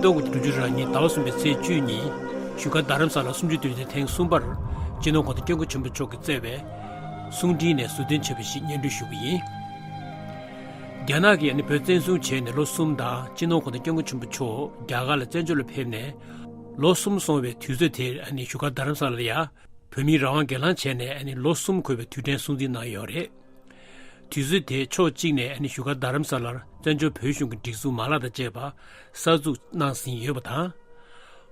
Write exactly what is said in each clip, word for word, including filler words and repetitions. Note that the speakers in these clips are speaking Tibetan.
སྟོན་དགུ་དྲུག་ཅུ་རེ་གཉིས་ཟླ་བ་གསུམ་པའི་ཚེས་བཅུ་གཉིས། བཞུགས་སྒར་རྡ་རམ་ས་ལར་གསུམ་བཅུའི་དུས་དྲན་ཐེངས་གསུམ་པར་སྤྱི་ནོར་གོང་ས་སྐྱབས་མགོན་ཆེན་པོ་མཆོག་གིས་བསྩལ་བའི་གསུང་འཕྲིན་ནས་ཟུར་འདོན་བྱས་པ་ཞིག་སྙན་སྒྲོན་ཞུ་གི་ཡིན། རྒྱ་ནག་གིས་ཨ་ནི་བོད་བཙན་བཟུང་བྱས་ནས་ལོ་གསུམ་དང་། སྤྱི་ནོར་གོང་ས་སྐྱབས་མགོན་ཆེན་པོ་མཆོག་རྒྱ་གར་ལ་བཙན་བྱོལ་ལ་ཕེབས་ནས་ལོ་གསུམ་སོང་བའི་དུས་ཚོད་དེར། ཨ་ནི་བཞུགས་སྒར་རྡ་རམ་ས་ལ་ཡ་བོད་མིའི་རང་དབང་སྒེར་ལངས་བྱས་ནས། ཨ་ནི་ལོ་གསུམ་འཁོར་བའི་དུས་དྲན་སྲུང་བརྩི་གནང་ཡོད་རེད། དུས་ཚོད་དེའི་ཕྱོགས་གཅིག་ནས། ཨ་ནི་བཞུགས་སྒར་རྡ་རམ་ས་ལར་བཙན་བྱོལ་བོད་གཞུང་གི་སྒྲིག་འཛུགས་མ་ལག་དང་བཅས་པ་གསར་འཛུགས་གནང་ཟིན་ཡོད་པ་དང་།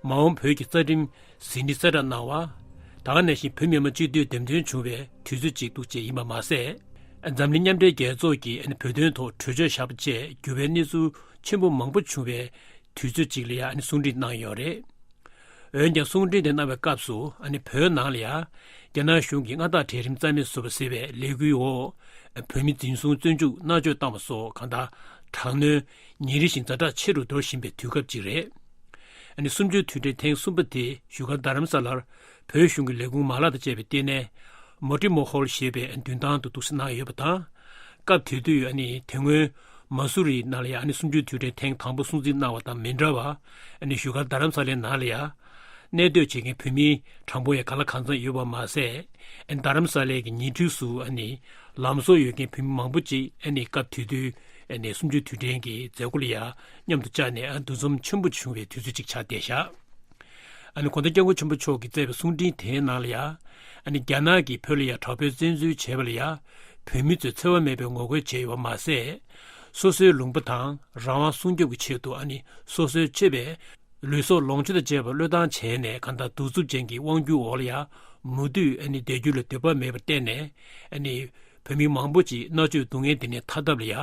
མ་འོངས་བོད་ཀྱི་རྩ་ཁྲིམས་ཟིན་བྲིས་གསལ་བསྒྲགས་གནང་བ། ད་ག་ནང་བཞིན་བོད་མི་མང་སྤྱི་འཐུས་འདེམས་ཐོན་བྱུང་བའི་དུས་ཚོད་ཅིག་འདུག་ཅེས་ཡིན་པ་མ་ཟད། འཛམ་གླིང་མཉམ་འབྲེལ་རྒྱལ་ཚོགས་ཀྱིས་ཨ་ནི་བོད་དོན་ཐོག་གྲོས་ཆོད་བཞག་པ་བཅས་འགྱུར་བའི་གནས་ཚུལ་ཆེན་པོ་མང་པོ་བྱུང་བའི་དུས་ཚོད་ཅིག་ལ་ཡ་ཨ་ནི་གསུང་འཕྲིན་གནང་ཡོད་རེད། འོན་ཀྱང་གསུང་འཕྲིན་དེ་གནང་བའི་སྐབས་སུ། ཨ་ནི་བོད་ནང་ལ་ཡ་རྒྱ་ནག་གཞུང་གིས་མངའ་བདག་གྲལ་རིམ་རྩ་མེད་བཟོ་བ་ཟེར་བའི་ལས་འགུལ་འོག་བོད་མི་འཛིན་བཟུང་བཙོན་འཇུག་མནར་གཅོད་བཏང་བ་སོགས་གང་ལྟར་དྲག་གནོན་ཉིན་རེ་བཞིན་ཛ་དྲག་ཆེ་རུ་འགྲོ་བཞིན་པའི་དུས་སྐབས་ཅིག་རེད། ཨ་ནི་གསུམ་བཅུའི་དུས་དྲན་ཐེངས་གསུམ་པ་དེ་བཞུགས་སྒར་རྡ་རམ་ས་ལར་བོད་གཞུང་གི་ལས་ཁུངས་མ་ལག་དང་བཅས་པའི་ལྟེ་གནས་མོ་ཊི་མོ་ཧོལ་ཞེས་པའི་མདུན་ཐང་དུ་འདུག་སེ་གནང་ཡོད་པ་དང་། སྐབས་དེ་དུས་ཨ་ནི་དེ་སྔོན་མ་སུ་རི་ནང་ལ་ཡ་ཨ་ནི་གསུམ་བཅུའི་དུས་དྲན་ཐེངས་དང་པོ་སྲུང་བརྩི་གནང་བ་དང་མི་འདྲ་བར། ཨ་ནི་བཞུགས་སྒར་རྡ་རམ་ས་ལའི་ནང་ལ་ཡ་གནས་སྡོད་བྱེད་མཁན་བོད་མི་གྲངས་འབོར་ཡང་གང་ལ་གང་འཚམ་ཡོད་པ་མ་ཟད། ཨ་ནི་རྡ་རམ་ས་ལའི་གི་ཉེ་འཁྲིས་སུ་ཨ་ནི་ལམ་བཟོ་ཡོད་མཁན་བོད་མི་མང་པོ་ཅིག་ཨ་ནི་སྐབས་དེ་དུས་ཨ་ནི་གསུམ་བཅུའི་དུས་དྲན་གྱི་མཛད་སྒོ་ལ་ཡ་མཉམ་དུ་བཅར་ནས། ཨ་འདུ་འཛོམས་ཆེན་པོ་བྱུང་བའི་དུས་ཚོད་ཅིག་ཆགས་བསྡད་བཞག། ཨ་ནི་གོང་ས་སྐྱབས་མགོན་ཆེན་པོ་མཆོག་གིས་བསྩལ་བའི་གསུང་འཕྲིན་དེའི་ནང་ལ་ཡ། ཨ་ནི་རྒྱ་ནག་གིས་བོད་ལ་ཡ་དྲག་པོའི་བཙན་འཛུལ་བྱས་པ་ལ་ཡ་བོད་མི་ཚོས་འཚེ་བ་མེད་པའི་ངོ་རྒོལ་བྱས་ཡོད་པ་མ་ཟད། སོ་སོའི་ལུང་པ་དང་རང་དབང་སྲུང་སྐྱོབ་ཀྱི་ཆེད་དུ། ཨ་ནི་སོ་སོའི་གཅེས་པའི་ལུས་སྲོག་ལོངས་སྤྱོད་དང་བཅས་པ་བློས་བཏང་བྱས་ནས། གང་ལྟར་གདུག་རྩུབ་ཅན་གྱི་དབང་སྒྱུར་འོག་ལ་ཡ་མུ་མཐུད་ཨ་ནི་བསྡད་རྒྱུ་ལ་འདོད་པ་མེད་པར་བརྟེན་ནས། ཨ་ནི་བོད་མི་མང་པོ་ཅིག་མནར་གཅོད་སྡུག་བསྔལ་འདི་ནས་ཐར་ཐབས་ལ་ཡ།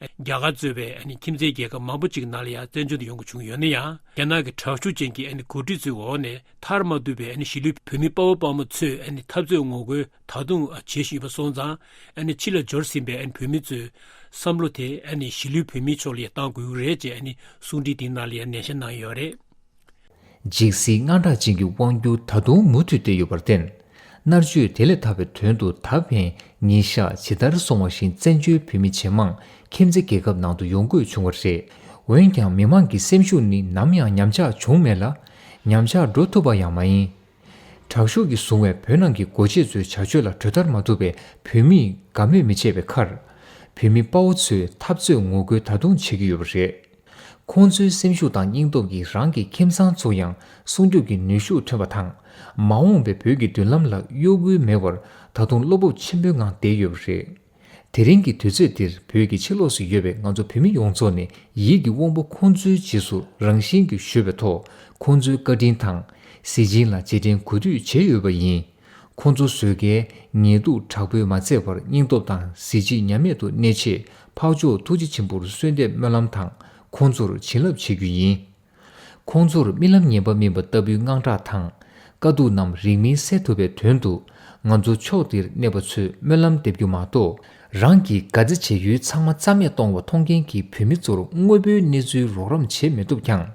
རྒྱ་གར་གཙོས་པའི་ཨ་ནི་ཁྱིམ་མཚེས་རྒྱལ་ཁབ་མང་པོ་ཅིག་ནང་ལ་ཡ་བཙན་བྱོལ་དུ་ཡོང་དགོས་བྱུང་ཡོད་ན་ཡང་། རྒྱ་ནག་གི་དྲག་ཤུགས་ཅན་གྱི་ཨ་ནི་འགོ་ཁྲིད་ཚོའི་འོག་ནས་ཐར་མ་ཐུབ་པའི་ཨ་ནི་གཞིས་ལུས་བོད་མི་དཔའ་བོ་དཔའ་མོ་ཚོས་ཨ་ནི་འཐབ་རྩོད་ངོ་རྒོལ་ད་དུང་བྱེད་བཞིན་ཡོད་པ་སོང་ཙང་། ཨ་ནི་ཕྱི་ལ་འབྱོར་ཟིན་པའི་ཨ་ནི་བོད་མི་ཚོས་བསམ་བློ་དེ་ཨ་ནི་གཞིས་ལུས་བོད་མིའི་ཕྱོགས་ལ་ཡ་བཏང་དགོས་ཀྱི་རེད་ཅེས་ཨ་ནི་གསུང་འཕྲིན་དེའི་ནང་ལ་ཡ་ནན་བཤད་གནང་ཡོད་རེད། འཇིགས་སྲིད་དངངས་སྐྲག་ཅན་གྱི་དབང་སྒྱུར་ད་དུང་མུ་མཐུད་བསྡད་ཡོད་པར་བརྟེན། མནར་གཅོད་དེ་ལས་ཐར་བའི་དོན་དུ། ད་ཕན་ཉིན་ཞག་ཇི་ལྟར་སོང་བ་བཞིན་བཙན་བྱོལ་བོད་མི་ཇེ་མང་ཁྱིམ་མཚེས་རྒྱལ་ཁབ་ནང་དུ་ཡོང་དགོས་བྱུང་བ་རེད། འོན་ཀྱང་མི་མང་གི་སེམས་ཤུགས་ནི་ནམ་ཡང་ཉམས་ཆག་བྱུང་མེད་ལ། ཉམས་ཆག་འགྲོ་ཐུབ་པ་ཡང་མ་ཡིན། དྲག་ཤུགས་ཀྱིས་བཟུང་བའི་བོད་ནང་གི་འགོ་བྱེད་ཚོའི་བྱ་སྤྱོད་ལ་གྲོས་བསྟར་མ་ཐུབ་པའི་བོད་མིས་དགའ་མོས་མི་བྱེད་པའི་ཁར། བོད་མི་དཔའ་བོ་ཚོས་འཐབ་རྩོད་ངོ་རྒོལ་ད་དུང་བྱེད་ཀྱི་ཡོད་པ་རེད། ཁོང་ཚོའི་སེམས་ཤུགས་དང་སྙིང་སྟོབས་ཀྱིས་རང་གི་ཁྱིམ་ཚང་ཚོ་ཡང་སྲུང་སྐྱོབ་ཀྱི་ནུས་ཤུགས་ཐོན་པ་དང་། མ་འོངས་པའི་བོད་ཀྱི་མདུན་ལམ་ལ་གཡོ་འགུལ་མེད་པར་ད་དུང་བློ་སྤོབས་ཆེན་པོའི་ངང་བསྡད་ཡོད་པ་རེད། དེ་རིང་གི་དུས་ཚོད་འདིར་བོད་ཀྱི་ཕྱི་ལོགས་སུ་ཡོད་པའི་ང་ཚོ་བོད་མི་ཡོངས་རྫོགས་ནི་ཡིད་ཀྱི་དབང་པོ་ཁོང་ཚོའི་རྗེས་སུ་རང་བཞིན་གྱིས་གཞོལ་བའི་ཐོག་ཁོང་ཚོའི་བཀའ་དྲིན་དང་། གཟི་བརྗིད་ལ་རྗེས་དྲན་གུས་འདུད་བྱས་ཡོད་པ་ཡིན། ཁོང་ཚོ་བཟོད་དཀའི་ངལ་དུབ་དྲག་པོས་མ་ཚད་པར་སྙིང་སྟོབས་དང་གཟི་བརྗིད་ཉམས་མེད་དུ་གནས་ཆེད་འཕགས་མཆོག་ཐུགས་རྗེ་ཆེན་པོར་གསོལ་འདེབས་སྨོན་ལམ་དང་། ཁོང་ཚོར་བྱིན་རླབས་བྱེད་རྒྱུ་ཡིན། ཁོང་ཚོར་རྨི་ལམ་ངན་པ་སྨིན་པ་ལྟ་བུའི་དངངས་སྐྲག་དང་། དཀའ་སྡུག་རྣམས་རིང་མིན་སེལ་ཐུབ་པའི་དོན་དུ། ང་ཚོ་ཕྱོགས་འདིར་གནས་པ་ཚོས་སྨོན་ལམ་འདེབས་རྒྱུ་མ་གཏོགས། རང་གི་དགའ་ཚེ་བྱེད་ཡུལ་ཚང་མ་རྩ་མེད་གཏོང་བ་མཐོང་མཁན་གྱི་བོད་མི་ཚོར་དངོས་པོའི་གནས་ཚུལ་རོགས་རམ་བྱེད་མི་ཐུབ་ཀྱང་།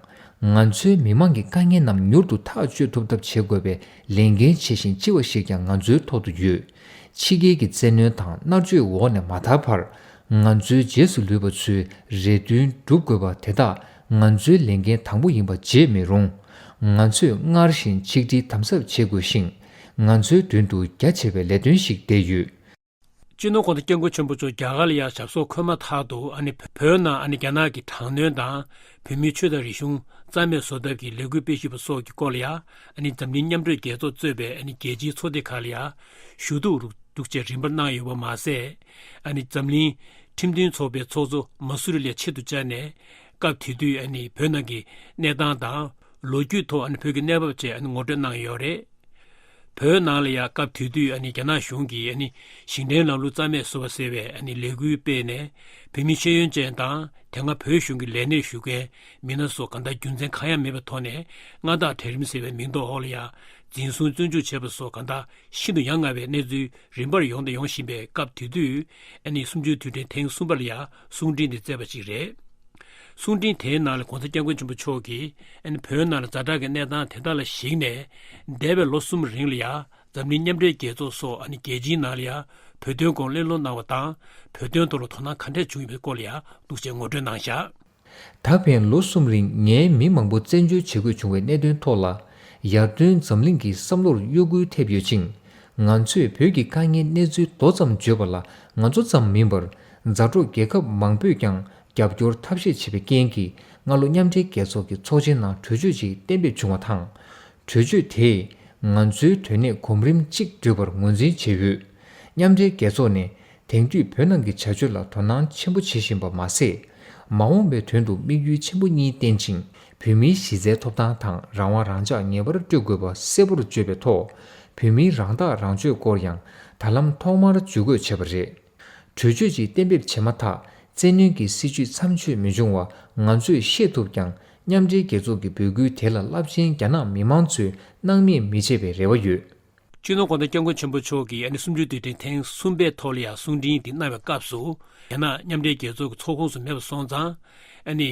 ང་ཚོའི་མི་མང་གི་དཀའ་ངལ་རྣམས་མྱུར་དུ་ཐག་གཅོད་ཐུབ་ཐབས་བྱེད་དགོས་པའི་ལས་འགན་ཆེ་ཞིང་ལྕི་བ་ཞིག་ཀྱང་ང་ཚོའི་ཐོག་ཏུ་ཡོད། ཕྱི་རྒྱལ་གྱི་བཙན་གནོན་དང་མནར་གཅོད་འོག་ནས་མ་ཐར་བར། ང་ཚོའི་རྗེས་སུ་ལུས་པ་ཚོའི་རེ་འདུན་སྒྲུབ་དགོས་པ་དེ་དག་ང་ཚོའི་ལས་འགན་དང་པོ་ཡིན་པ་བརྗེད་མི་རུང་། ང་ཚོས་སྔར་བཞིན་ཆིག་སྒྲིལ་དམ་ཟབ་བྱེད་དགོས་ཤིང་། ང་ཚོའི་མདུན་དུ་རྒྱ་ཆེ་བའི་ལས་དོན་ཞིག་བསྡད་ཡོད། སྤྱི་ནོར་གོང་ས་སྐྱབས་མགོན་ཆེན་པོ་མཆོག་རྒྱ་གར་ལ་ཡང་ཞབས་སོར་འཁོད་མ་ཐག་ཏུ། ཨ་ནི་བོད་ནང་ཨ་ནི་རྒྱ་ནག་གི་དྲག་གནོན་དང་བོད་མིའི་ཆོས་དང་རིག་གཞུང་རྩ་མེད་བཟོ་ཐབས་ཀྱི་ལས་འགུལ་སྤེལ་བཞིན་པ་སོགས་ཀྱི་སྐོར་ལ་ཡང་། ཨ་ནི་འཛམ་གླིང་མཉམ་འབྲེལ་རྒྱལ་ཚོགས་གཙོས་པའི་ཨ་ནི་རྒྱལ་སྤྱིའི་ཚོགས་སྡེ་ཁག་ལ་ཡང་ཞུ་གཏུག་རུ་འདུག་ཅེས་རིམ་པར་གནང་ཡོད་པ་མ་ཟད། ཨ་ནི་འཛམ་གླིང་ཁྲིམས་མཐུན་ཚོགས་པའི་ཚོགས་གཙོ་མ་སུ་རི་ལ་ཆེད་དུ་བཅར་ནས། སྐབས་དེ་དུས་ཨ་ནི་བོད་ནང་གི་གནས་སྟངས་དང་། ལོ་རྒྱུས་ཐོག་ཨ་ནི་བོད་ཀྱི་གནས་བབ་བཅས་ཨ་ནི་ངོ་སྤྲོད་གནང་ཡོད་རེད། བོད་ནང་ལ་ཡང་སྐབས་དེ་དུས་ཨ་ནི་རྒྱ་ནག་གཞུང་གིས་ཨ་ནི་ཞིང་བྲན་ལམ་ལུགས་རྩ་མེད་བཟོ་བ་ཟེར་བའི་ཨ་ནི་ལས་འགུལ་སྤེལ་ནས། བོད་མི་ཤེས་ཡོན་ཅན་དང་དེ་སྔ་བོད་གཞུང་གི་ལས་གནས་ཞུ་མཁན་མི་སྣ་སོགས་གང་ལྟར་རྒྱུ་མཚན་གང་ཡང་མེད་པའི་ཐོག་ནས་མངའ་བདག་གྲལ་རིམ་ཟེར་བའི་མིང་འདོགས་འོག་ལ་ཡང་འཛིན་བཟུང་བཙོན་འཇུག་བྱས་པ་སོགས་གང་ལྟར་ཤིན་ཏུ་ཡ་ང་བའི་གནས་ཚུལ་རིམ་པར་ཡོང་དང་ཡོང་བཞིན་པའི་སྐབས་དེ་དུས། ཨ་ནི་གསུམ་བཅུའི་དུས་དྲན་ཐེངས་གསུམ་པ་ལ་ཡང་གསུང་འཕྲིན་འདི་བསྩལ་བ་ཞིག་རེད། གསུང་འཕྲིན་དེའི་ནང་ལ་གོང་ས་སྐྱབས་མགོན་ཆེན་པོ་མཆོག་གིས། ཨ་ནི་བོད་ནང་ལ་ཛ་དྲག་གི་གནས་སྟངས་དེ་དག་ལ་གཞིགས་ནས། འདས་པའི་ལོ་གསུམ་རིང་ལ་ཡང་འཛམ་གླིང་མཉམ་འབྲེལ་རྒྱལ་ཚོགས་སོགས་ཨ་ནི་རྒྱལ་སྤྱིའི་ནང་ལ་ཡང་བོད་དོན་སྐོར་གླེང་སློང་གནང་བ་དང་། བོད་དོན་ཐོག་ལ་དོ་སྣང་ག་འདྲས་བྱུང་ཡོད་པའི་སྐོར་ལ་ཡང་འདུག་ཅེས་ངོ་སྤྲོད་གནང་བཞག། ད་ཕན་ལོ་གསུམ་རིང་ངའི་མི་མང་པོ་བཙན་བྱོལ་བྱེད་དགོས་བྱུང་བའི་གནད་དོན་ཐོག་ལ། ཡར་ཐོན་འཛམ་གླིང་གི་བསམ་བློར་གཡོ་འགུལ་ཐེབས་ཡོད་ཅིང་། ང་ཚོས་བོད་ཀྱི་དཀའ་ངལ་གནས་ཚུལ་མདོ་ཙམ་བརྗོད་པ་ལ། ང་ཚོ་ཙམ་མིན་པར། མཛའ་གྲོགས་རྒྱལ་ཁབ་མང་པོས་ཀྱང་རྒྱབ་སྐྱོར་ཐབས་ཤེས་བྱས་པའི་རྐྱེན་གྱིས། སྔ་ལོ་མཉམ་འབྲེལ་རྒྱལ་ཚོགས་ཀྱི་ཚོགས་ཆེན་ནང་གྲོས་ཆོད་ཅིག་གཏན་འབེབས་བྱུང་བ་དང་། གྲོས་ཆོད་དེས་ང་ཚོའི་དོན་གནད་གོམ་རིམ་གཅིག་བསྒྲུབས་པར་ངོས་འཛིན་བྱས་ཡོད། མཉམ་འབྲེལ་རྒྱལ་ཚོགས་ནས་དེང་དུས་བོད་ནང་གི་བྱ་སྤྱོད་ལ་དོ་སྣང་ཆེན་པོ་བྱེད་བཞིན་པ་མ་ཟད། མ་འོངས་པའི་དོན་དུ་དམིགས་ཡུལ་ཆེན་པོ་གཉིས་བསྟན་ཅིང་། བོད་མིའི་གཞི་རྩའི་ཐོབ་ཐང་དང་རང་དབང་རང་འཇགས་ངེས་པར་སྤྲོད་དགོས་པ་གསལ་པོར་བརྗོད་པའི་ཐོག། བོད་མིའི་རང་ཐག་རང་གཅོད་སྐོར་ཡང་ད་ལམ་ཐོག་མར་ཇུས་འགོད་བྱས་པ་རེད། གྲོས་ཆོད་ཅིག་གཏན་འབེབས་བྱས་མ་ཐག་བཙན་གནོན་གྱི་སྲིད་བྱུས་མཚམས་ཆད་མི་འབྱུང་བ་ང་ཚོས་ཤེས་ཐུབ་ཀྱང་། མཉམ་འབྲེལ་རྒྱལ་ཚོགས་ཀྱི་འབོད་སྐུལ་དེ་ལ་རླབས་ཆེན་རྒྱ་ནག་མི་མང་ཚོས་སྣང་མེད་མི་བྱེད་པའི་རེ་བ་ཡོད། སྤྱི་ནོར་༸གོང་ས་༸སྐྱབས་མགོན་ཆེན་པོ་མཆོག་གིས་ཨ་ནི་གསུམ་བཅུའི་དུས་དྲན་ཐེངས་གསུམ་པའི་ཐོག་ལ་ཡང་གསུང་འཕྲིན་དེ་གནང་བའི་སྐབས་སུ། རྒྱ་ནག་མཉམ་འབྲེལ་རྒྱལ་ཚོགས་ཀྱི་ཚོགས་ཁོངས་སུ་མེད་པ་སོང་ཙང་། ཨ་ནི།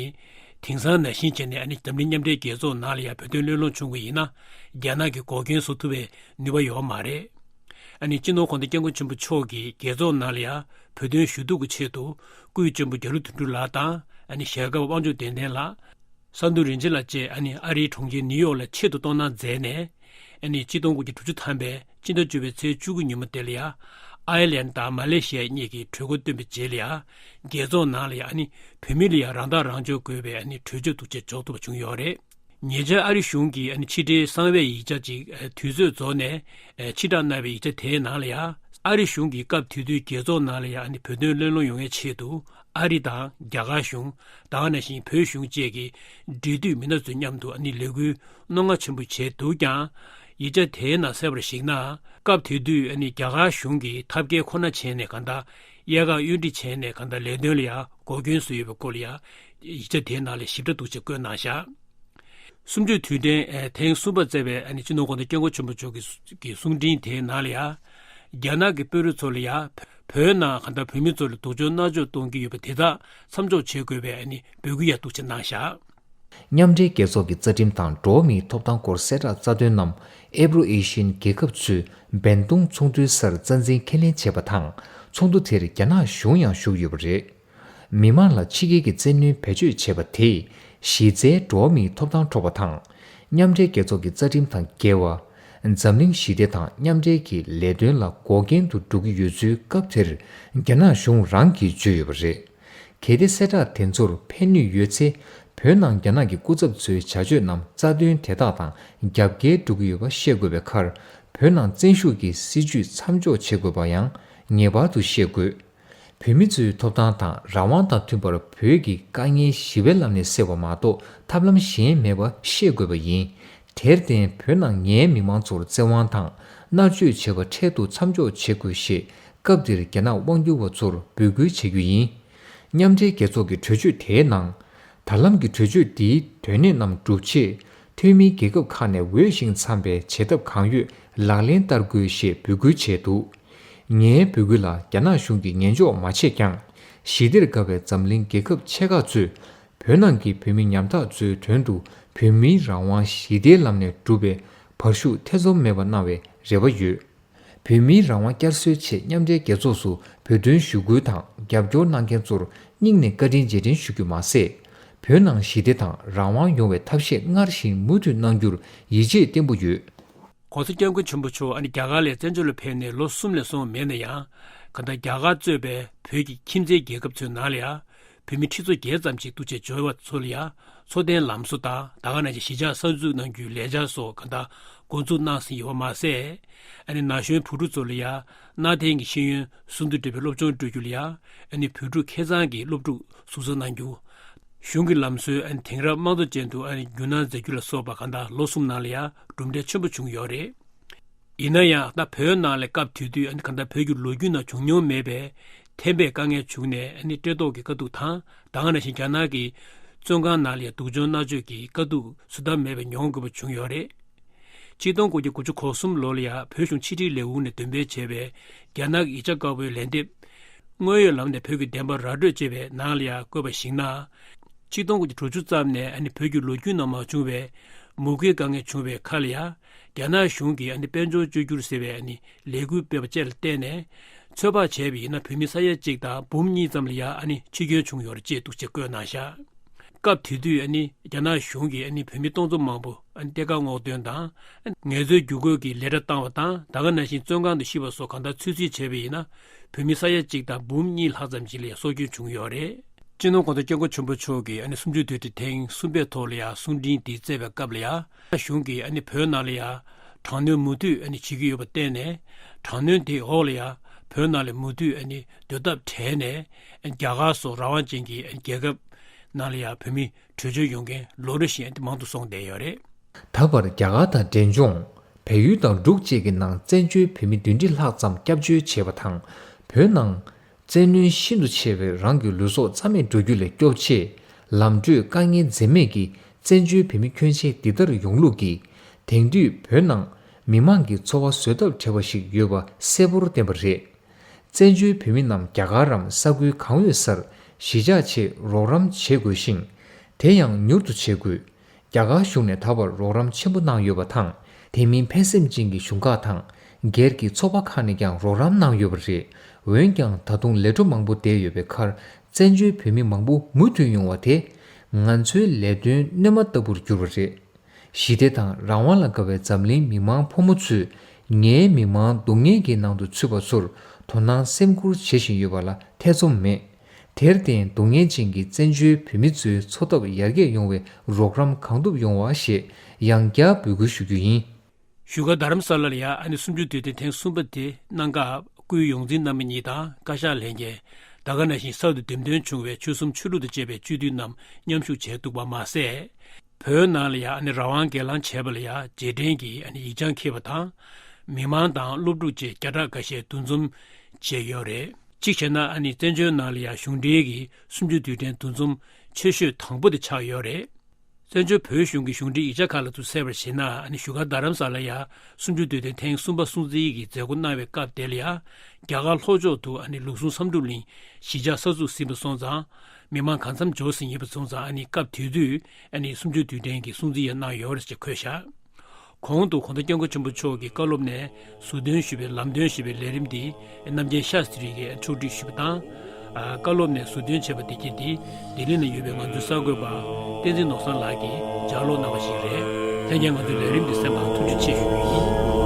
དེང་སང་ནང་བཞིན་བྱས་ནས་ཨ་ནི་འཛམ་གླིང་མཉམ་འབྲེལ་རྒྱལ་ཚོགས་ནང་ལ་ཡང་བོད་དོན་གླེང་སློང་བྱུང་བ་ཡིན་ན། རྒྱ་ནག་གིས་འགོག་རྐྱེན་བཟོ་ཐུབ་པའི་ནུས་པ་ཡོད་མ་རེད། ཨ་ནི་སྤྱི་ནོར་༸གོང་ས་༸སྐྱབས་མགོན་ཆེན་པོ་མཆོག་གིས་རྒྱལ་ཚོགས་ནང་ལ་ཡང་བོད་དོན་ཞུ་གཏུག་གི་ཆེད་དུ། སྐུའི་གཅེན་པོ་རྒྱ་ལོ་དོན་གྲུབ་ལགས་དང་། ཨ་ནི་ཞལ་དཀར་པོ་དབང་ཕྱུག་བདེ་ལྡན་ལགས། ས་འདུ་རིན་ཆེན་ལགས་བཅས་ཨ་ནི་ཨ་རིའི་གྲོང་ཁྱེར་ནིའུ་ཡོག་ལ་ཆེད་དུ་གཏོང་གནང་མཛད་ནས། ཨ་ནི་ཆིག་སྟོང་དགུ་བརྒྱ་དྲུག་ཅུ་ཐམ་པའི་སྤྱི་ཟླ་བཅུ་པའི་ཚེས་བཅུ་དགུ་ཉིན་མོ་དེ་ལ་ཡང་། ཨའི་ལན་དང་མ་ལེ་ཤི་ཡ་གཉིས་ཀྱིས་གྲོས་འགོ་བཏོན་པའི་རྗེས་ལ་ཡང་། རྒྱལ་ཚོགས་ནང་ལ་ཡང་ཨ་ནི་བོད་མི་ལ་ཡང་རང་ཐག་རང་གཅོད་དགོས་པའི་ཨ་ནི་གྲོས་ཆོད་འདུག་ཅེས་འཇོག་ཐུབ་པ་བྱུང་ཡོད་རེད། ཉེ་ཆར་ཨ་རི་གཞུང་གིས་ཨ་ནི་ཕྱི་འབྲེལ་གསང་བའི་ཡིག་ཆ་ཅིག་དུས་ཚོད་རྫོགས་ནས་ཕྱིར་བསྒྲགས་གནང་བའི་ཡིག་ཆ་དེའི་ནང་ལ་ཡང་། ཨ་རི་གཞུང་གིས་སྐབས་དེ་དུས་རྒྱལ་ཚོགས་ནང་ལ་ཡང་ཨ་ནི་བོད་དོན་གླེང་སློང་ཡོང་བའི་ཆེད་དུ། ཨ་རི་དང་རྒྱ་གར་གཞུང་། ད་ག་ནང་བཞིན་བོད་གཞུང་བཅས་ཀྱི་འབྲེལ་མཐུད་མི་སྣ་ཚོའི་མཉམ་དུ་ཨ་ནི་ལས་འགུལ་རྣོ་ངར་ཆེན་པོ་བྱས་འདུག་ཀྱང་། ཡིག་ཆ་དེའི་ནང་གསལ་བར་གཞིགས་ན། སྐབས་དེ་དུས་ཨ་ནི་རྒྱ་གར་གཞུང་གིས་ཐབས་མཁས་ཁོ་ན་བྱས་ནས་གང་ལྟར་གཡས་འགག་གཡོན་འགྲིག་བྱས་ནས་གང་ལྟར་ལས་དོན་ལ་ཡང་འགོག་རྐྱེན་བཟོས་ཡོད་པའི་སྐོར་ལ་ཡང་ཡིག་ཆ་དེའི་ནང་ལ་ཞིབ་ཕྲ་འདུག་ཅེས་བཀོད་གནང་བཞག། གསུམ་བཅུའི་དུས་དྲན་ཐེངས་གསུམ་པ་བསྩལ་བའི་ཨ་ནི་སྤྱི་ནོར་༸གོང་ས་༸སྐྱབས་མགོན་ཆེན་པོ་མཆོག་གི་གསུང་འཕྲིན་དེའི་ནང་ལ་ཡང་། རྒྱ་ནག་གི་དཔོན་རིགས་ཚོ་ལ་ཡང་། བོད་ནང་གང་ལྟར་བོད་མི་ཚོ་ལ་སྡུག་སྦྱོང་མནར་གཅོད་གཏོང་གི་ཡོད་པ་དེ་དག་མཚམས་འཇོག་བྱེད་དགོས་པའི་ཨ་ནི་འབོད་སྐུལ་ཡང་འདུག་ཅེས་གནང་བཞག། མཉམ་འབྲེལ་རྒྱལ་ཚོགས་ཀྱི་རྩ་ཁྲིམས་དང་འགྲོ་བ་མིའི་ཐོབ་ཐང་སྐོར་གསལ་བསྒྲགས་རྩ་དོན་རྣམས་ཨེབ་རོ་ཨེ་ཤི་ཡན་རྒྱལ་ཁབ་ཚོས་བན་ཏུང་ཚོགས་འདུའི་སར་རྩ་འཛིན་ཁས་ལེན་བྱས་པ་དང་། ཚོགས་འདུ་དེར་རྒྱ་ནག་གཞུང་ཡང་ཞུགས་ཡོད་པ་རེད། མི་མང་ལ་ཕྱི་རྒྱལ་གྱི་བཙན་གནོན་བེད་སྤྱོད་བྱས་པ་དེས་གཞི་རྩའི་འགྲོ་བ་མིའི་ཐོབ་ཐང་འཕྲོག་པ་དང་། མཉམ་འབྲེལ་རྒྱལ་ཚོགས་ཀྱི་རྩ་ཁྲིམས་དང་འགལ་བ། འཛམ་གླིང་ཞི་བདེ་དང་མཉམ་འབྲེལ་གྱི་ལས་དོན་ལ་འགོག་རྐྱེན་དུ་འགྲོ་གི་ཡོད་ཚུལ་སྐབས་དེར་རྒྱ་ནག་གཞུང་རང་གིས་བརྗོད་ཡོད་པ་རེད། གལ་ཏེ་གསལ་བསྒྲགས་དེ་ཚོར་ཕན་ནུས་ཡོད་ཚེ། བོད་ནང་རྒྱ་ནག་གི་སྐུ་ཚབ་ཚོའི་བྱ་སྤྱོད་རྣམས་རྩ་དོན་དེ་དག་དང་རྒྱབ་འགལ་འགྲོ་གི་ཡོད་པ་ཤེས་དགོས་པའི་ཁར། བོད་ནང་བཙན་ཤུགས་ཀྱི་སྲིད་བྱུས་མཚམས་འཇོག་བྱེད་དགོས་པ་ཡང་ངེས་པར་དུ་ཤེས་དགོས། བོད་མི་ཚོའི་ཐོབ་ཐང་དང་རང་དབང་དང་མཐུན་པར་བོད་ཀྱི་དཀའ་ངལ་ཞི་བའི་ལམ་ནས་སེལ་བ་མ་གཏོགས་ཐབས་ལམ་གཞན་མེད་པ་ཤེས་དགོས་པ་ཡིན། དེར་བརྟེན་བོད་ནང་ངའི་མི་མང་ཚོར་བཙན་དབང་དང་མནར་གཅོད་བྱས་པ་འཕྲལ་དུ་མཚམས་འཇོག་བྱེད་དགོས་ཞེས་སྐབས་འདིར་རྒྱ་ནག་དབང་སྒྱུར་བ་ཚོར་འབོད་སྐུལ་བྱ་རྒྱུ་ཡིན། མཉམ་འབྲེལ་རྒྱལ་ཚོགས་ཀྱི་གྲོས་ཆོད་དེའི་ནང་། ད་ལམ་གྱི་གྲོས་ཆོད་འདིའི་དོན་གནད་རྣམས་བསྒྲུབ་ཆེད། འཐུས་མིའི་རྒྱལ་ཁབ་ཁག་ནས་འོས་ཤིང་འཚམས་པའི་བྱེད་ཐབས་གང་ཡོད་ལག་ལེན་བསྟར་དགོས་ཞེས་འབོད་སྐུལ་བྱས་འདུག། ངའི་འབོད་སྐུལ་ལ་རྒྱ་ནག་གཞུང་གིས་ཉན་འཇོག་མ་བྱས་ཀྱང་། ཞི་བདེར་དགའ་བའི་འཛམ་གླིང་རྒྱལ་ཁབ་ཆེ་ཁག་ཚོས་བོད་ནང་གི་བོད་མི་ཉམ་ཐག་ཚོའི་དོན་དུ་བོད་མིའི་རང་དབང་ཞི་བདེའི་ལམ་ནས་བསྒྲུབས་པའི་བར་ཤུགས་ཐེ་ཚོམ་མེད་པ་གནང་བའི་རེ་བ་ཡོད། བོད་མིའི་རང་དབང་བསྐྱར་གསོའི་ཆེད་མཉམ་འབྲེལ་རྒྱལ་ཚོགས་སུ་བོད་དོན་ཞུ་སྐུལ་དང་རྒྱབ་སྐྱོར་གནང་མཁན་ཚོར་སྙིང་ནས་བཀའ་དྲིན་རྗེས་དྲན་ཞུ་རྒྱུ་མ་ཟད། བོད་ནང་ཞི་བདེ་དང་རང་དབང་ཡོང་བའི་ཐབས་ཤེས་སྔར་བཞིན་མུ་མཐུད་གནང་རྒྱུར་ཡིད་ཆེས་བརྟན་པོ་ཡོད། ༸གོང་ས་༸སྐྱབས་མགོན་ཆེན་པོ་མཆོག་ཨ་ནི་རྒྱ་གར་ལ་བཙན་བྱོལ་ལ་ཕེབས་ནས་ལོ་གསུམ་ལས་སོང་བ་མེད་ན་ཡང་། གང་ལྟར་རྒྱ་གར་གཙོས་པའི་བོད་ཀྱི་ཁྱིམ་མཚེས་རྒྱལ་ཁབ་ཚོའི་ནང་ལ་ཡང་། བོད་མི་ཁྲི་ཚོ་བརྒྱད་ཙམ་ཞིག་འདུག་ཅེས་འབྱོར་བ་ཚོ་ལ་ཡང་འཚོ་རྟེན་ལམ་བཟོ་དང་ད་ག་ནང་བཞིན་གཞིས་ཆགས་གསར་འཛུགས་གནང་རྒྱུའི་ལས་འཆར་སོགས་གང་ལྟར་འགོ་འཛུགས་གནང་ཟིན་ཡོད་པ་མ་ཟད། ཨ་ནི་ན་གཞོན་བུ་ཕྲུག་ཚོ་ལ་ཡང་གནའ་དེང་གི་ཤེས་ཡོན་ཟུང་དུ་འབྲེལ་བའི་སློབ་སྦྱོང་སྤྲོད་རྒྱུ་ལ་ཡང་ཨ་ནི་བོད་ཕྲུག་ཁེ་གཙང་གི་སློབ་ཕྲུག་གཟུགས་བཟང་གནང་རྒྱུ། གཞུང་གི་ལམ་སྲོལ་ཨ་ནི་དེང་རབས་དམངས་གཙོ་ཅན་དུ་ཨ་ནི་བསྒྱུར་གནང་མཛད་རྒྱུ་ལ་སོགས་པ་གང་ལྟར་ལོ་གསུམ་ནང་ལ་ཡང་གྲུབ་འབྲས་ཆེན་པོ་བྱུང་ཡོད་རེད། ཡིན་ན་ཡང་ད་བོད་ནང་ལ་སྐབས་དེ་དུས་ཨ་ནི་གང་ལྟར་བོད་ཀྱི་ལོ་རྒྱུས་ནང་བྱུང་མྱོང་མེད་པའི་ཐེམ་པའི་དཀའ་ངལ་བྱུང་ནས་ཨ་ནི་བཀྲེས་ལྟོགས་ཀྱི་དཀའ་སྡུག་དང་ད་ག་ནང་བཞིན་རྒྱ་ནག་གི་བཙོན་ཁང་ནང་ལ་ཡང་སྡུག་སྦྱོང་མནར་གཅོད་ཀྱི་དཀའ་སྡུག་བཟོད་ཐབས་མེད་པ་མྱོང་དགོས་པ་བྱུང་ཡོད་རེད། ཆིག་སྟོང་དགུ་བརྒྱ་དགུ་བཅུ་གོ་གསུམ་ལོ་ལ་ཡང་བོད་གཞུང་ཕྱི་དྲིལ་ལས་ཁུངས་ནས་འདོན་སྤེལ་བྱས་པའི་རྒྱ་ནག་གི་ཡིག་ཆ་དཀར་པོའི་ལན་འདེབས། དངོས་ཡོད་ལམ་ནས་བོད་ཀྱི་བདེན་པ་ར་སྤྲོད་ཅེས་པའི་ནང་ལ་ཡང་བཀོད་པར་གཞིགས་ན། ཆིག་སྟོང་དགུ་བརྒྱ་དྲུག་ཅུ་ཙམ་ནས་ཨ་ནི་བོད་ཀྱི་ལོ་རྒྱུས་ནང་མ་བྱུང་བའི་མུ་གེའི་དཀའ་ངལ་བྱུང་བའི་ཁ་ལ་ཡང་རྒྱ་ནག་གཞུང་གིས་ཨ་ནི་དཔལ་འབྱོར་བཅོས་བསྒྱུར་ཟེར་བའི་ཨ་ནི་ལས་འགུལ་སྤེལ་བ་བཅས་ལ་བརྟེན་ནས་ཚོད་དཔག་བྱས་པ་ཡིན་ན་བོད་མི་ས་ཡ་གཅིག་དང་འབུམ་གཉིས་ཙམ་ལ་ཡང་ཨ་ནི་འཆི་སྐྱོན་བྱུང་ཡོད་རེད་ཅེས་འདུག་ཅེས་བཀོད་གནང་བཞག། སྐབས་དེ་དུས་ཨ་ནི་རྒྱ་ནག་གཞུང་གིས་ཨ་ནི་བོད་མི་སྟོང་ཚོ་མང་པོ་ཨ་ནི་གཏེར་ཁ་སྔོག་འདོན་དང་། ངལ་རྩོལ་བསྒྱུར་བཀོད་ཀྱི་ལས་གྲྭ་བཏང་བ་དང་། ད་ག་ནང་བཞིན་བཙོན་ཁང་དུ་ཤི་བ་སོགས་གང་ལྟར་ཚོད་རྩིས་བྱས་པ་ཡིན་ན། བོད་མི་ས་ཡ་གཅིག་དང་འབུམ་གཉིས་ལྷག་ཙམ་ཞིག་ལ་ཡང་སྲོག་སྐྱོན་བྱུང་ཡོད་རེད། སྤྱི་ནོར་༸གོང་ས་༸སྐྱབས་མགོན་ཆེན་པོ་མཆོག་གིས་ཨ་ནི་གསུམ་བཅུའི་དུས་དྲན་ཐེངས་གསུམ་པའི་ཐོག་ལ་ཡང་གསུང་འཕྲིན་འདི་སྩལ་བའི་སྐབས་ལ་ཡང་། གཞུང་གིས་ཨ་ནི་བོད་ནང་ལ་ཡང་དྲག་གནོན་མུ་མཐུད་ཨ་ནི་བྱེད་ཀྱི་ཡོད་པར་བརྟེན་ནས། དྲག་གནོན་དེའི་འོག་ལ་ཡང་བོད་ནང་ལ་མུ་མཐུད་ཨ་ནི་སྡོད་ཐབས་བྲལ་ནས། རྒྱ་གར་སོགས་རང་དབང་ཅན་གྱི་རྒྱལ་ཁབ་ནང་ལ་ཡང་བོད་མི་བྲོས་བྱོལ་ཡོང་མཁན་ལོ་རེ་བཞིན་ཨ་ནི་མང་དུ་སོང་བསྡད་ཡོད་རེད། ད་བར་རྒྱ་གར་དང་འབྲས་ལྗོངས། བལ་ཡུལ་དང་འབྲུག་བཅས་ཀྱི་ནང་བཙན་བྱོལ་བོད་མི་བདུན་ཁྲི་ལྷག་ཙམ་སྐྱབས་བཅོལ་བྱས་པ་དང་། བོད་ནང་བཙན་གནོན་ཤིན་ཏུ་ཆེ་བས་རང་གི་ལུས་སྲོག་རྩ་མེད་འགྲོ་རྒྱུ་ལས་སྐྱོབ་ཆེད། ལམ་བགྲོད་དཀའ་ངལ་འཛེམས་མེད་ཀྱིས་བཙན་བྱོལ་བོད་མི་ཁྱོན་ཆེ་འདི་ལྟར་ཡོང་ལུགས་ཀྱིས། དེང་དུས་བོད་ནང་མི་མང་གི་འཚོ་བ་བཟོད་ཐབས་བྲལ་བ་ཞིག་ཡོད་པ་གསལ་པོར་བསྟན་པ་རེད། བཙན་བྱོལ་བོད་མི་རྣམས་རྒྱ་གར་རམ་ས་ཁུལ་གང་ཡོད་སར་གཞིས་ཆགས་ཆེད་རོགས་རམ་བྱེད་དགོས་ཤིང་། དེ་ཡང་མྱུར་དུ་བྱེད་དགོས། རྒྱ་གར་གཞུང་ནས་ད་བར་རོགས་རམ་ཆེན་པོ་གནང་ཡོད་པ་དང་། དེ་མིན་ཕན་སེམས་ཅན་གྱི་གཞུང་ཁག་དང་སྒེར་གྱི་ཚོགས་པ་ཁག་ནས་ཀྱང་རོགས་རམ་གནང་ཡོད་པ་རེད། འོན་ཀྱང་ད་དུང་ལས་འཕྲོ་མང་པོ་བསྡད་ཡོད་པའི་ཁར། བཙན་བྱོལ་བོད་མི་མང་པོ་མུ་མཐུད་ཡོང་བ་དེ། ང་ཚོའི་ལས་དོན་སྣོན་མ་ལྟ་བུར་གྱུར་པ་རེད། ཞི་བདེ་དང་རང་དབང་ལ་དགའ་བའི་འཛམ་གླིང་མི་མང་ཕོ་མོ་ཚོས། ངའི་མི་མང་སྡུག་བསྔལ་གྱི་ནང་དུ་ཚུད་པ་ཚོར་དོ་སྣང་སེམས་ཁུར་བྱེད་བཞིན་ཡོད་པ་ལ་ཐེ་ཚོམ་མེད། དེར་བརྟེན་སྡུག་བསྔལ་ཅན་གྱི་བཙན་བྱོལ་བོད་མི་ཚོའི་འཚོ་ཐབས་ཡར་རྒྱས་ཡོང་བའི་རོགས་རམ་གང་ཐུབ་ཡོང་བ་ཞེས་ཡང་བསྐྱར་འབོད་སྐུལ་ཞུ་རྒྱུ་ཡིན། བཞུགས་སྒར་རྡ་རམ་ས་ལ་ལ་ཡང་ཨ་ནི་གསུམ་བཅུའི་དུས་དྲན་ཐེངས་གསུམ་པ་དེ་གནང་སྐབས། སྐུའི་ཡོངས་འཛིན་རྣམ་པ་གཉིས་དང་བཀའ་ཤག་ལྷན་རྒྱས། ད་ག་ནང་བཞིན་གསར་དུ་འདེམས་ཐོན་བྱུང་བའི་ཆོལ་གསུམ་ཆོས་ལུགས་དང་བཅས་པའི་སྤྱི་འཐུས་རྣམས་མཉམ་ཞུགས་བྱས་འདུག་པ་མ་ཟད། བོད་ནང་ལ་ཡང་ཨ་ནི་རང་དབང་སྒེར་ལངས་བྱས་པ་ལ་ཡང་རྗེས་དྲན་གྱི་ཨ་ནི་ཡིག་བྱང་འཁྱེར་བ་དང་། མི་མང་དང་སློབ་ཕྲུག་བཅས་བརྒྱ་ཕྲག་འགའ་ཤས་འདུ་འཛོམས་བྱས་ཡོད་རེད། གཅིག་བྱས་ན་ཨ་ནི་བཙན་བྱོལ་ནང་ལ་ཡང་གཞུང་འབྲེལ་གྱི་གསུམ་བཅུའི་དུས་དྲན་འདུ་འཛོམས་ཆེ་ཤོས་དང་པོ་དེ་ཆགས་ཡོད་རེད། བཙན་བྱོལ་བོད་གཞུང་གི་གཞུང་འབྲེལ་ཡིག་ཆ་ཁག་ལ་ཚུར་གསལ་བར་བྱས་ན། ཨ་ནི་བཞུགས་སྒར་རྡ་རམ་ས་ལ་ཡང་གསུམ་བཅུའི་དུས་དྲན་ཐེངས་གསུམ་པ་སྲུང་བརྩིའི་གི་མཛད་སྒོ་གནང་བའི་སྐབས་དེ་ལ་ཡང་རྒྱ་གར་ལྷོ་ཕྱོགས་དུ་ཨ་ནི་ལུགས་ཟུང་བསམ་གྲུབ་གླིང་གཞིས་ཆགས་གསར་འཛུགས་ཟིན་པ་སོང་ཙང་། མི་མང་གང་འཚམ་འབྱོར་ཟིན་ཡོད་པ་སོང་ཙང་། ཨ་ནི་སྐབས་དེ་དུས་ཨ་ནི་གསུམ་བཅུའི་དུས་དྲན་གྱི་སྲུང་བརྩི་ཡང་གནང་ཡོད་རེད་ཅེས་འཁོད་བཞག་གོང་དུ་༸གོང་ས་༸སྐྱབས་མགོན་ཆེན་པོ་མཆོག་གི་བཀའ་སློབ་ནས་ཟུར་འདོན་ཞུས་པའི་ལམ་སྟོན་ཞེས་པའི་ལས་རིམ་འདི་རྣམ་རྒྱལ་ཤཱསྟྲི་གིས་ཕྱོགས་སྒྲིག་ཞུས་པ་དང་། ཨ། བཀའ་སློབ་ནས་ཟུར་འདོན་བྱས་པ་དེ་གྱིས་ཏེ་ལྡི་ལི་ན་ཡོད་པའི་ང་ཚོའི་གསར་འགོད་པ་བསྟན་འཛིན་ནོར་བཟང་ལགས་ཀྱིས་ལྗགས་ཀློག་གནང་བ་ཞིག་རེད། ལྷན་རྒྱས་ང་ཚོའི་ལས་རིམ་འདི་གསན་པར་ཐུགས་རྗེ་ཆེ་ཞུ་རྒྱུ་ཡིན།